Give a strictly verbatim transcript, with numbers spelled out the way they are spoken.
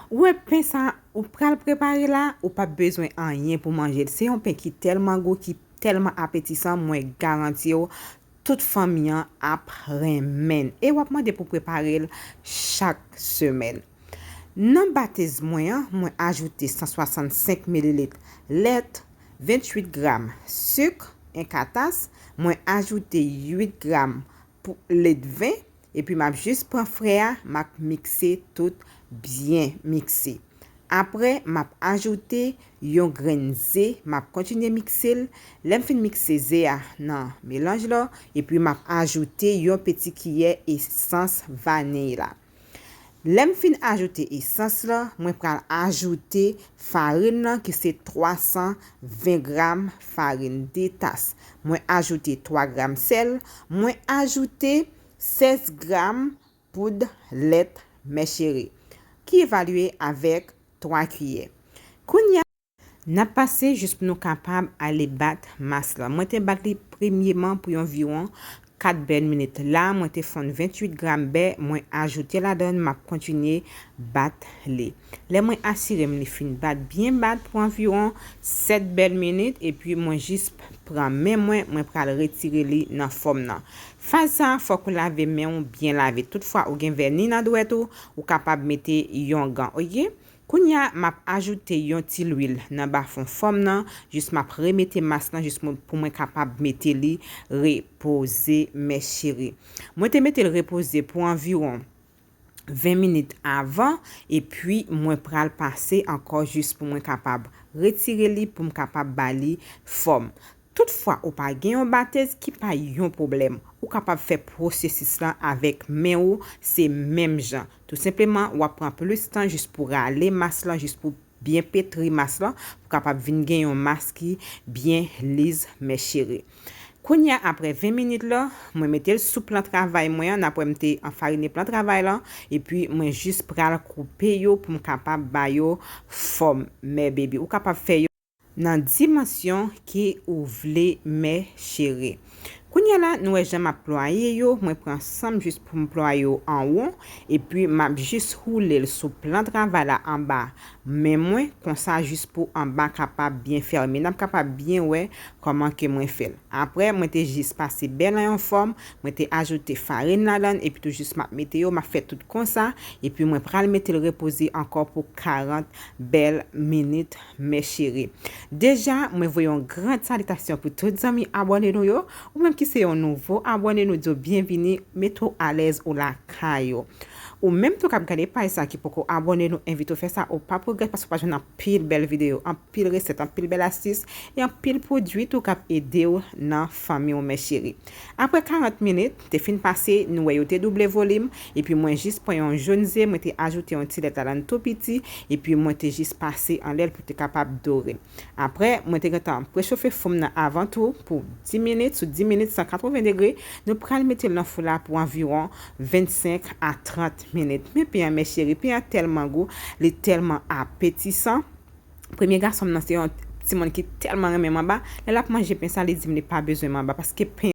Ou wè pen sa ou pral prepare la, ou p ap bezwen anyen pou manje l. Se yon pen ki tèlman gou, ki tèlman apetisan, mwen garanti w, tout fanmi an ap renmen l. E w ap mande pou prepare l chak semèn. Nan batèz mwen an, mwen ajoute san swasannsenk mililit lèt, venntuit gram sik, en ka tas, mwen ajoute uit gram pou lèt ven, epi m ap jis pran frè a, m ap mikse tout byen mikse. Apre, m ap ajoute yon grenn ze, m ap kontinye mikse l. Lè m fin mikse ze a nan melanj la, epi m ap ajoute yon peti kiyè esans vaniy la. Lè m fin ajoute esans la, mwen pral ajoute farin nan ki se twa san ven gram farin de tas. Mwen ajoute twa gram sèl, mwen ajoute sèz gram poud lèt mè cheri, ki evalye avèk twa kiyè. Kounye a, n ap pase jis pou nou kapab ale bat mas la. Mwen te bat li premyeman pou yon viwon kat bèl minit. La, mwen te fonn venntuit gram bè, mwen ajoute ladan l, m ap kontinye bat li. Lè mwen asire m li fin bat, byen bat pou anviwon sèt bèl minit, epi mwen jis pran men mwen, mwen pral retire li nan fòm nan. Faz sa a, fòk ou lave men w byen lave. Toutfwa ou gen vèni nan dwèt ou, ou kapab mete yon gan, oke? Kounye a, m ap ajoute yon ti lwil nan bafon fòm nan, jis m ap remete mas lan, jis mwen, pou mwen kapab mete li repoze, mè cheri. Mwen te mete l repoze pou anviwon ven minit avan, epi mwen pral pase ankò jis pou mwen kapab retire li, pou m kapab ba li fòm. Toutfwa ou pa gen yon batèz, ki pa yon pwoblèm. Ou kapab fè pwosesis lan avèk men ou, se menm jan. Tou senpleman, w ap pran plis tan jis pou rale mas lan, jis pou byen petri mas lan, pou kapab vin gen yon mas ki byen liz, mè cheri. Kounye a, apre ven minit la, mwen mete l sou plan travay mwen an, n ap wè m te anfarine plan travay lan, epi mwen jis pral koupe yo pou m kapab ba yo fòm, mè baby. Ou kapab fè yo nan dimansyon ke ou vle, mè cheri. Kounye a la, nou wè jan m ap plwaye yo, mwen pran san m jis pou m plwaye yo an won, epi m ap jis woule l sou plan travay la anba men mwen, konsa jis pou anba kapab byen fèmen. N ap kapab byen wè kòman ke mwen fè l. Apre, mwen te jis pase bè nan yon fòm, mwen te ajoute farin ladan l, epi tou jis m ap mete yo, m ap fè tout konsa, epi mwen pral mete l repoze ankò pou karant bèl minit, mè cheri. Deja, mwen voye yon gran salitasyon pou tout zanmi abòne nou yo. Ou menm ki se yon nouvo abòne, nou di w byenvini, mete w alèz ou lakay ou. Ou menm tou k ap gade paj sa ki poko abòne, nou envite w fè sa, ou p ap regrèt paske w pral jwenn anpil bèl videyo, anpil resèt, anpil bèl astis e anpil pwodui tou k ap ede w nan fanmi w, mè cheri. Apre karant minit, te fin pase, nou wè yo te double volim, epi mwen jis pran yon jòn ze, mwen te ajoute yon ti lèt ladan l tou piti, epi mwen te jis pase anlè l pou te kapab dore. Apre, mwen te gentan prechofe fou m nan avan tou pou dis minit, sou dis minit, san katreven degre, nou pral mete l nan fou la pou anviwon vennsenk a trant minit. Men pen an, mè cheri, pen an tèlman gou, li tèlman apetisan. Premye gason m nan se yon timoun ki tèlman renmen manba. Lè l ap manje pen sa, li di m li pa bezwen manba paske pen